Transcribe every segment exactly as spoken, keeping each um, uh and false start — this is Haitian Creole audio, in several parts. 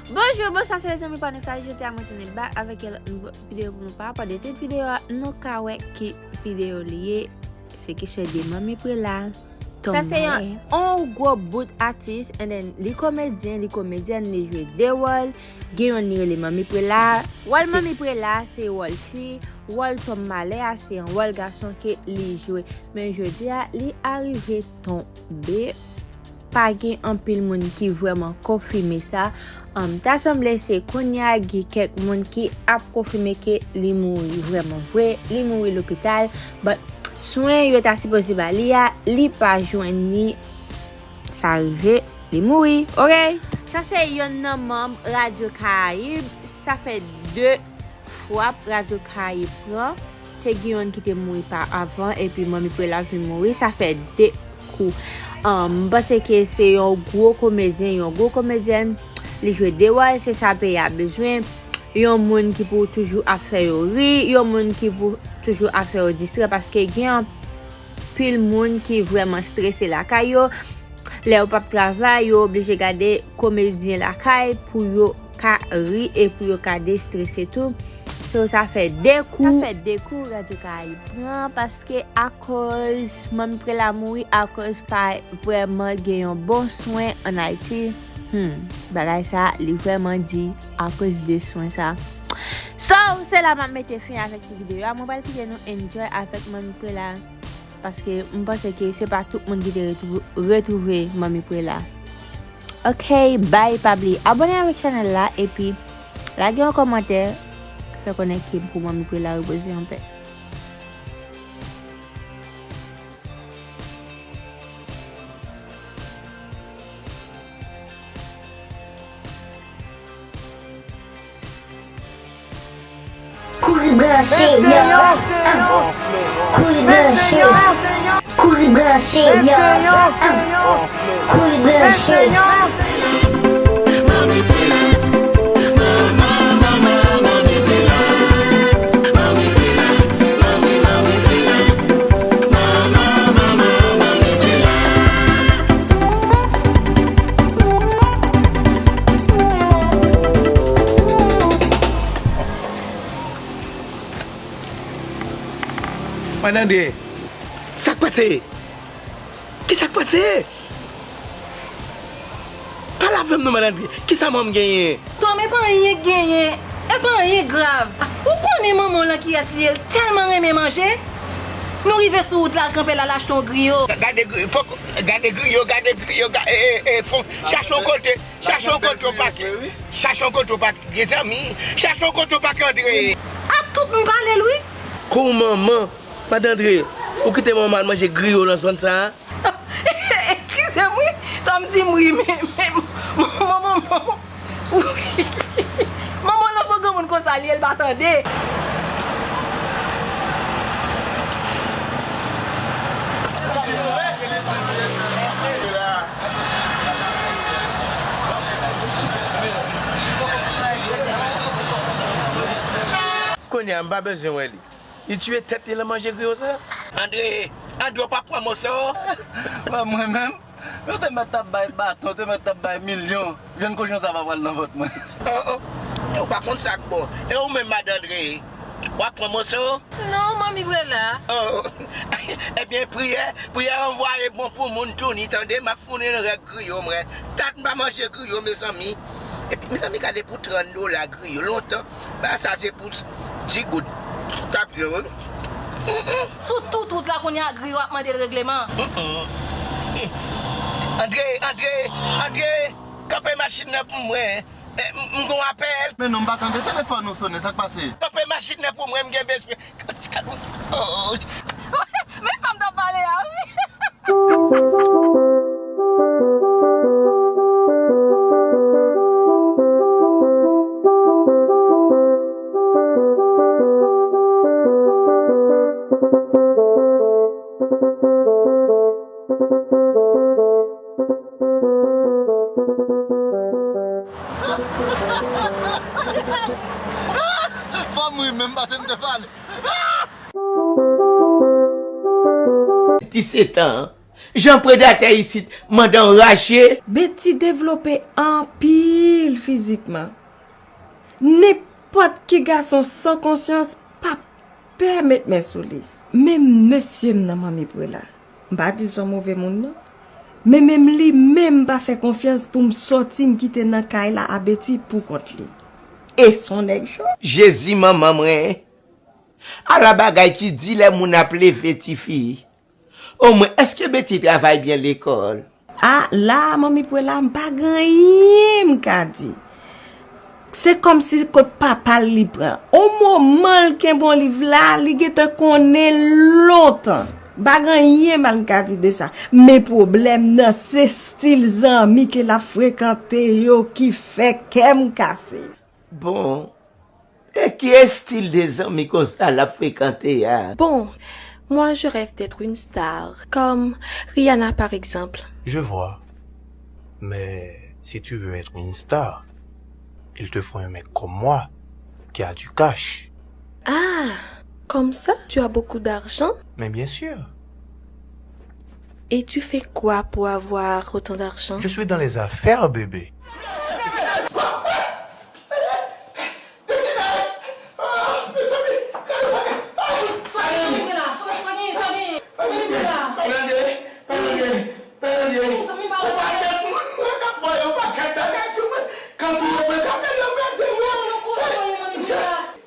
Bonjou, bonswa, se zanmi pa nou sa, jodi a mwen tounen back avèk yon lòt nouvo videyo pou nou pa pèdi tit videyo a, nou ka wè ki videyo li ye, se kesyon de Manmi Prela. Sa se yon, yon gwo bout atis, and then li komedyen, li komedyèn, li jwe de wòl. Gen yonn li rele Manmi Prela. Wòl Manmi Prela se wòl fi, wòl Tòm Malè a se yon wòl gason ke li jwe. Men jodi a, li arive tonbe. Pa gen anpil moun ki vrèman konfime sa. Um, ta sanble se kounye a gen kèk moun ki ap konfime ke li mouri vrèman vre, li mouri lopital, but swen yo ta sipoze ba li a, li pa jwenn li, sa rive, li mouri, oke? Sa se yonn nan manm Radyo Karayib, sa fè de fwa Radyo Karayib pran. Te gen yonn ki te mouri pa avan, epi Manmi Prela vin mouri, sa fè de kou. Um, m panse ke se yon gwo komedyen, yon gwo komedyèn. Li jwe de wòl, se sa peyi a bezwen. Yon moun ki pou toujou ap fè yo ri, yon moun ki pou toujou ap fè yo distrè, paske gen anpil moun ki vrèman strese lakay yo. Lè yo p ap travay, yo oblije gade komedyen lakay pou yo ka ri e pou yo ka destrese tou. So, sa fè de kou. Sa fè de kou Radyo Karayib pran, paske akoz Manmi Prela mouri, akoz pa vrèman gen yon bon swen ann Ayiti. Hmm, bagay sa, li vrèman di akoz de swen sa. So, se la m ap mete fen avèk ti videyo a. Mwen pral kite nou enjoy avèk Manmi Prela. Paske m panse ke se pa tout moun ki te retwou-, retwouve Manmi Prela. Oke, bay, pa bliye abòne avèk chanèl la, epi lage yon kòmantè, fè konnen ke pou Manmi Prela repoze an pè. Kouri branche, yo. Kouri branche. Kouri branche, yo. Kouri branche. Madan Andre, sa k pase? Kisa k pase? Pale avè m non, Madan Andre. Kisa manman m genyen? Tòm, e pa anyen k genyen. E pa anyen grav. Ou konnen manman w lan kiyès li ye, l tèlman renmen manje. Nou rive sou wout la, l kanpe la, l achte yon griyo. Gade griyo, poko, gade griyo, gade griyo, ga-, e, e, e, fon, chache yon kote, chache yon kote w pake. Chache yon kote w pake, mezanmi. Chache yon kote w pake, Andre. A tout m pale l, wi. Kou manman, Madan Andre, ou kite manman al manje griyo nan zòn sa a? Eskize m wi, Tòm, si m ri, men, men, manman, manman, manman w lan se yon granmoun konsa li ye, l pa tande. Kounye a, m pa bezwen wè li. Li tiye tèt li nan manje griyo sa. Andre, Andre, w pa pran moso? Mwen menm, yo te mèt t ap bay baton, yo te mèt t ap bay milyon. Vyann kochon sa pa pral nan vant mwen. Oh, oh. Ou pa konn sa k bon. E ou menm, Madan Andre, w ap pran moso? Non, Manmi Prela. Oh. Ebyen, priyè, priyè anvwaye bon pou moun touni, tande, m ap founi l règ griyo mwen. Dat m pa manje griyo, mezanmi. Epi, mezanmi, gade pou trant dola griyo, lontan. Ba sa se pou di goud. Tap yo, wi. Mm, mm. Sou tout wout la kounye a griyo ap mande l regleman. Mm, mm. Eh, Andre, Andre, Andre, kanpe machin nan pou mwen. Eh, m, m gon apèl. Men non, m pa tande telefòn ou sonnen, sa k pase? Kanpe machin nan pou mwen, m gen bezwen. Oh. Men sa m t ap pale a, wi. Fò m ri menm, pase m te pale. Disèt an, Jan predatè isit mande w rache. Betty devlope anpil fizikman. Nenpòt ki gason san konsyans p ap pè met men sou li. Menm mesye m nan Manmi Prela, m pa di l s on move moun non. Men menm li menm m pa fè konfyans pou m sòti m kite nan kay la a Betty pou kont li. E s on nèg cho. Jezi manman mwen. Ala bagay ki di lè moun ap leve tifi. Omwen èske Betty travay byen lekòl? A la a Manmi Prela m pa gen anyen m ka di. Se kòmsi kot papa l li pran. On moman l kenbe on liv la, li gentan konnen l lontan. M pa gen anyen mal m ka di de sa. Men pwoblèm nan se stil zanmi ke l ap frekante yo ki fè kè m kase. Bon, e ki estil de zanmi konsa l ap frekante a? Bon, moi je rêve d'être une star, comme Rihanna par exemple. Je vois. Mais si tu veux être une star, il te faut un mec comme moi, qui a du cash. Ah, comme ça, tu as beaucoup d'argent? Mais bien sûr. Et tu fais quoi pour avoir autant d'argent? Je suis dans les affaires, bébé. Mezanmi, pa wè.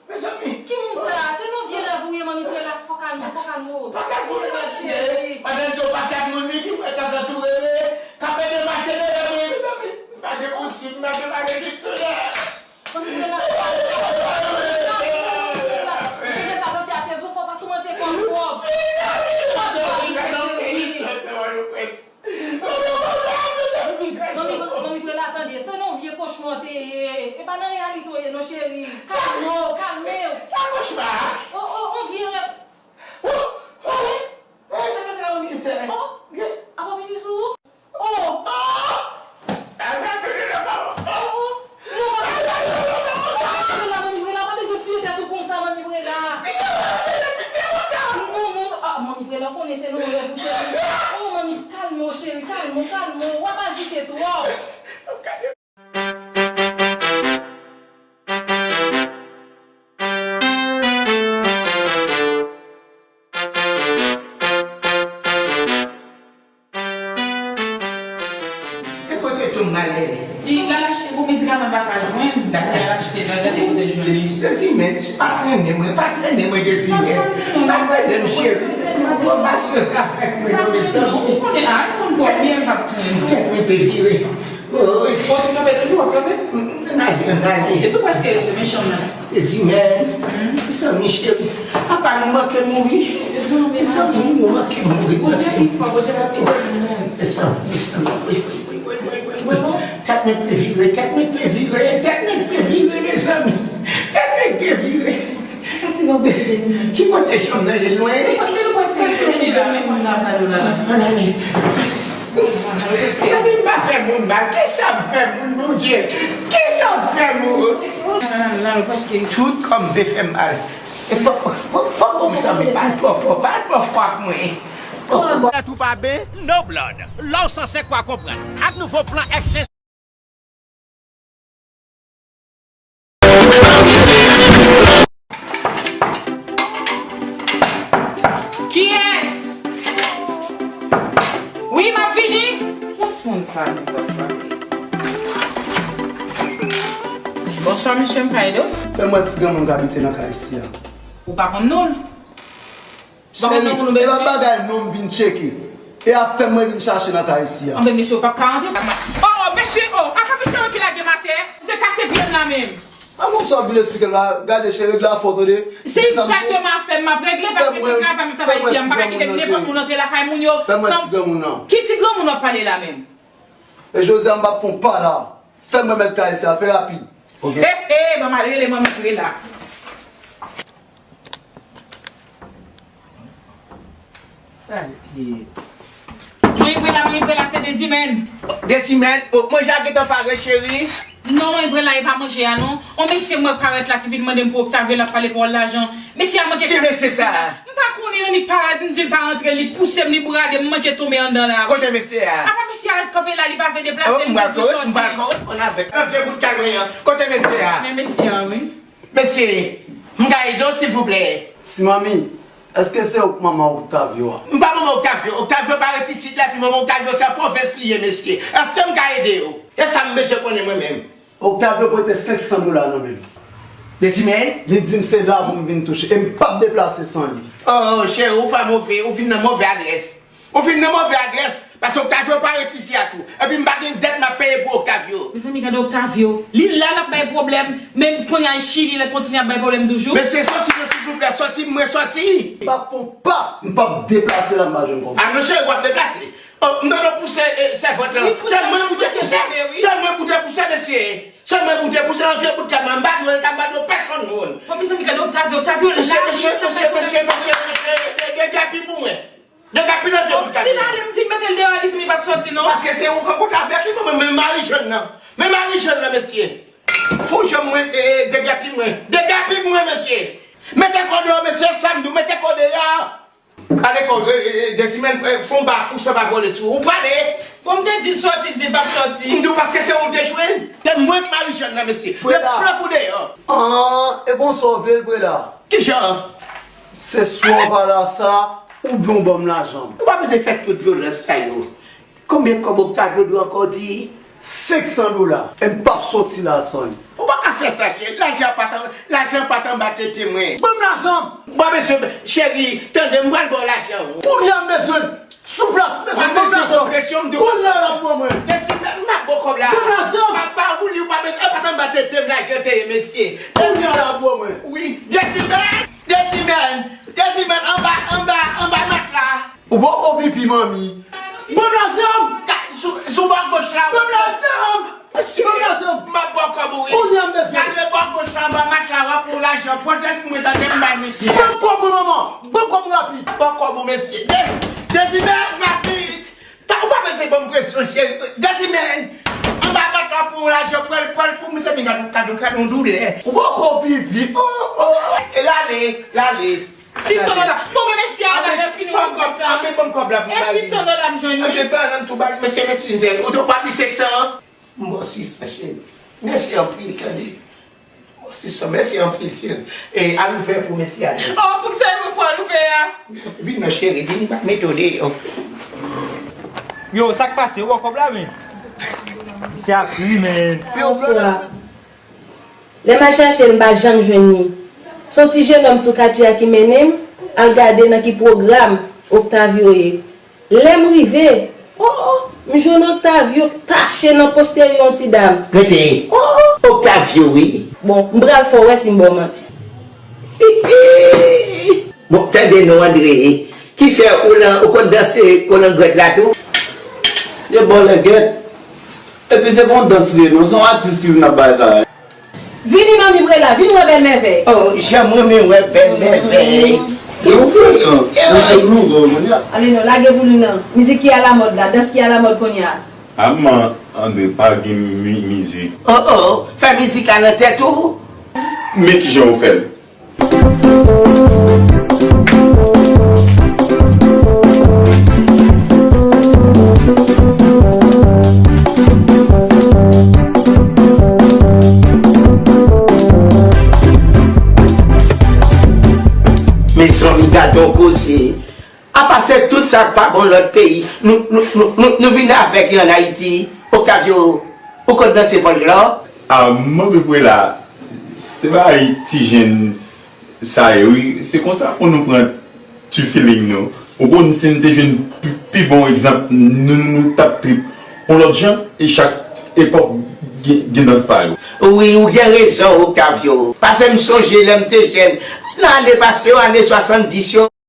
Mezanmi. Ki moun sa a? Se non vye lèv ou ye, manmi Prela. Fò kalme w, fò kalme w. Manmi Prela, cheri. Pandan l di w pa kat moun li ki wè tata tou rele, k ap ede mache dèyè mwen, mezanmi. Pa gen posib, mezanmi, pa gen diktè. Manmi Prela, fò kalme w. Chanje sa w ap fè a, te zo fò pa toumante kò w twòp. Fò w kalme w, cheri. Manmi, manmi Prela, tande, se nan yon vye kochma w te ye. E pa nan reyalite w ye non, cheri. Kalme w, kalme w. Sa kochma? O, o, yon vye rèv. O, o, o. Sa k pase la, manmi? Kisa? O, apa pipi sou ou? O. O! Sa, sa, non, non, non, non. O, o. Non, manmi Prela, manmi Prela, pa bezwen tiye tèt ou konsa, manmi Prela. Pise, pise, pise konsa. Non, non, ah, manmi Prela, konnen se nan rèv ou, cheri. O, manmi, kalme w, cheri, kalme w, kalme w. W ap ajite twòp. E kote tou m ale? Li al achte pou medikaman pa ka jwenn. Li al achte, gade kote l jwenn li. Dezimè, pa trennen mwen, pa trennen mwen, Dezimè. Pa trennen m, cheri. Pran pasyans avèk mwen non, mezanmi. Ou konnen a, ou konn twòp byen m p ap trennen. Tèt mwen pe vire. Bon, ti kanpe toujou, w ap kanpe? M, m, m ale, m ale. Epi w prèske rive men chanm nan. Dezimè, mezanmi cheri, apa nou manke mouri? Mezanmi, nou manke mouri. Bondye pi fò, Bondye p ap kite nou. Mezanmi, mezanmi, wi, wi, wi, wi, wi, wi. Tèt mwen pe vire, tèt mwen pe vire, tèt mwen pe vire, mezanmi. Tèt mwen pe vire. Ki kote chanm nan ye lwen? Ann ale. Mezanmi, m pa fè moun mal. Kisa m fè moun, Bondye? Kisa m fè moun? Tout kò m vle fè m mal. E poko, poko, poko, mezanmi, pa twò fò, pa twò fò ak mwen. Poko. Nan twoupabe, no blood. Lè w sanse kwa konprann. Ak nouvo plan X Kiyès? Wi, m ap vini. Kiyès moun sa a nèg la frape? Bonswa, mesye, m ka ede w? Fè m wè ti granmoun k abite nan kay isi a. Ou pa konn non l? Cheri, e pa bagay non m vin tcheke. E afè m mwen vin chache nan kay isi a. Anben mesye, ou p ap ka antre. Oh, mesye, oh, apa mesye mwen ki lage m atè? Ou te kase pye m la menm. A bon, sa w vin esplike m la? Gade, cheri, regle afè w, tande. Se egzakteman afè m m ap regle, paske se travay m ap travay isi a, m pa ka kite nenpòt moun antre lakay moun yo. Fè m wè ti granmoun nan. Ki ti granmoun w ap pale la menm? E jodi a, m p ap fè w pa la. Fè m wè mèt kay isi a, fè rapid. He, he, ban m al rele manmi Prela. Sa l ye? Manmi Prela, manmi Prela, se Dezimèn. Dezimèn? O, manje a gentan pare, cheri. Non, mwen, Prela, e pa manje a, non. On mesye mwen parèt la ki vin mande m pou Octavio, l ap pale pawòl lajan. Mesye a manke... Ki mesye sa a? M pa konnen, annik parèt, m di l pa rantre, li pouse m, li brade m, m manke tonbe anndan la, wi. Kote mesye a? Apa mesye a kanpe la, li pa vle deplase, m di l pou sòti. M pral koresponn avèk yon vye bout kay mwen an. Kote mesye a? Men mesye a, wi. Mesye, m ka ede w, silvouplè? Ti manmi, èske se ou k manman Octavio a? M pa manman Octavio. Octavio pa ret isit la, epi manman Octavio se an pwovens li ye, mesye. Èske m ka ede w? E sa m bezwen konnen mwen menm. Octavio prete senk san dola nan men m. Dezimèn? Li di m se la pou m vin touche, e m p ap deplase san li. Oh, cheri, ou fè move, ou vin nan move adrès. Ou vin nan move adrès, paske Octavio pa ret isi a tou. Epi m pa gen dèt m ap peye pou Octavio. Mezanmi, gade Octavio. Li la, l ap bay pwoblèm. Menm kounye a, Chili, l ap kontinye ap bay pwoblèm toujou. Mesye, soti non, silvouplè, soti, mwen sòti. M p ap fè yon pa, m p ap deplase la, m pa jwenn kòb. A non, cheri, w ap deplase. Oh, m tande w pouse, eh, sèvant lan. Se mwen pou te pouse. Se mwen pou te pouse, mesye. Se mwen pou te pouse nan vye bout kay mwen. M pa dwe, m pa dwe pèsonn moun. Bon, mezanmi, gade Octavio, Octavio, la, mesye, mesye, mesye, mesye, mesye, mesye, de, de, degapi pou mwen. Degapi nan vye bout kay mwen. Si l ale, m di l mete l deyò, li di m li p ap sòti, non. Paske se ou k rankontre avèk li, mwen, men mari jèn nan. Men mari jèn nan, mesye. Fò janm mwen, eh, eh, degapi mwen. Degapi mwen, mesye. Mete kò deyò, mesye, sa m di w, mete kò deyò. Ale kò, eh, eh, eh, Dezimèn, eh, fè yon ba pou sa pa vole sou ou. Ou prale. Bon, m te di l sòti, li di l p ap sòti. M di w paske se ou te jwenn. Se mwen k mari jèn nan, mesye. Prela. Lèv flank ou deyò. An, e bon sa w vle l, Prela? Kijan? Se swa w pale a sa, oubyen w ban m lajan m. Ou pa bezwen fè tout vyolans sa yo. Konbyen kòb Octavio dwe ankò di? Senk san dola. E m p ap sòti la san li. Ou pa ka fè sa, cheri. Lajan pa t an, lajan pa t anba tete mwen. Ban m lajan m! Ou pa bezwen, cheri, tande, m pral ba w lajan w. Kounye a m bezwen l. Sou plas, m bezwen l. Ban m lajan m! Kounye a l ap ban mwen. Dezimèn, m ap ba w kòb la. Ban m lajan m! M ap ba ou li, ou pa bezwen, e pa t anba tete m lajan te ye, mesye. Kounye a l ap ban mwen. Wi, Dezimèn! Dezimèn! Dezimèn, anba, anba, anba matla! Ou poko pipi, manmi. Ban m lajan m! Ka-, sou, sou bò goch la. Ban m lajan m! Mesye, ban m lajan m! M ap ba w kòb ou, wi. Kounye a m bezwen. Gade bò goch la, anba matla, w ap pran lajan. Pran tèt mwen, tande m bay, mesye. Ban m kòb mwen, manman! Ban m kòb mwen rapid! M ap ba w kòb ou, mesye. De-, Dezimèn, va vit! Ta, ou pa bezwen ban m presyon, cheri. Dezimèn, anba matla pou yon lajan, pran l, pran l pou mwen, se mwen gade, gade, gade yon doulè. Ou poko pipi. Oh, oh. E l ale, l ale. Sis san dola. Bon, men mesye a la, lè fini, w ap di sa. Anbe, ban m kòb la pou m bay li. E sis san dola m jwenn, wi. Anbe, ban nan tou bay, mesye, mesye, ou te pa di senk san an? M ba w sis san, cheri. Mèsi anpil, tande. M ba w sis san, mèsi anpil, cheri. E, al ouvè pou mesye a. Oh, poukisa e mwen pou al ouvè a? Vin non, cheri, vin, m ap mete w deyò. Yo, sa k pase? Ou wè kòb la, men? Misye a krimen. Bonswa. Lè m al chache l, m pa janm jwenn li. Se yon ti jenòm sou katye a ki mennen m al gade nan ki pwogram Octavio ye. Lè m rive, o, o, m jwenn Octavio tache nan posteryo yon ti dam. Rete. O, o. Octavio, wi. Bon, m pral fè w wè si m ba w manti. Bon, tande non, André. Kifè ou lan, ou konn danse kolangrèt la tou? Ye bòlègèt. Epi se pa yon dans li ye non, se yon atis ki vin ap bay sa. Vini, manmi Prela, vin wè bèl mèvèy. Oh, jan m renmen wè bèl mèvèy. E ou fè, an, e ou fè nou, non, non, non. Ale non, lage pou nou non. Mizik ki alamòd la, dans ki alamòd kounye a. A, manman André, pa gen mi-, mizik. Oh, oh, fè mizik la nan tèt ou. Men kijan ou fè l? Mezanmi, gad on koze. Apa se tout sa k pa bon lòt peyi, nou, nou, nou, nou, nou vin avèk li ann Ayiti? Octavio, ou konn danse fòlklò? A, manmi Prela, se bagay ti jenn sa ye, wi. Se konsa pou nou pran ti feeling nou. Ou konn, si n te jwenn pi, pi bon egzanp, nou, nou, nou t ap trip yon lòt jan, e chak epòk gen, gen dans pa yo. Wi, ou gen rezon, Octavio. Paske m sonje lè m te jèn, nan ane pase yo, ane swasanndis yo,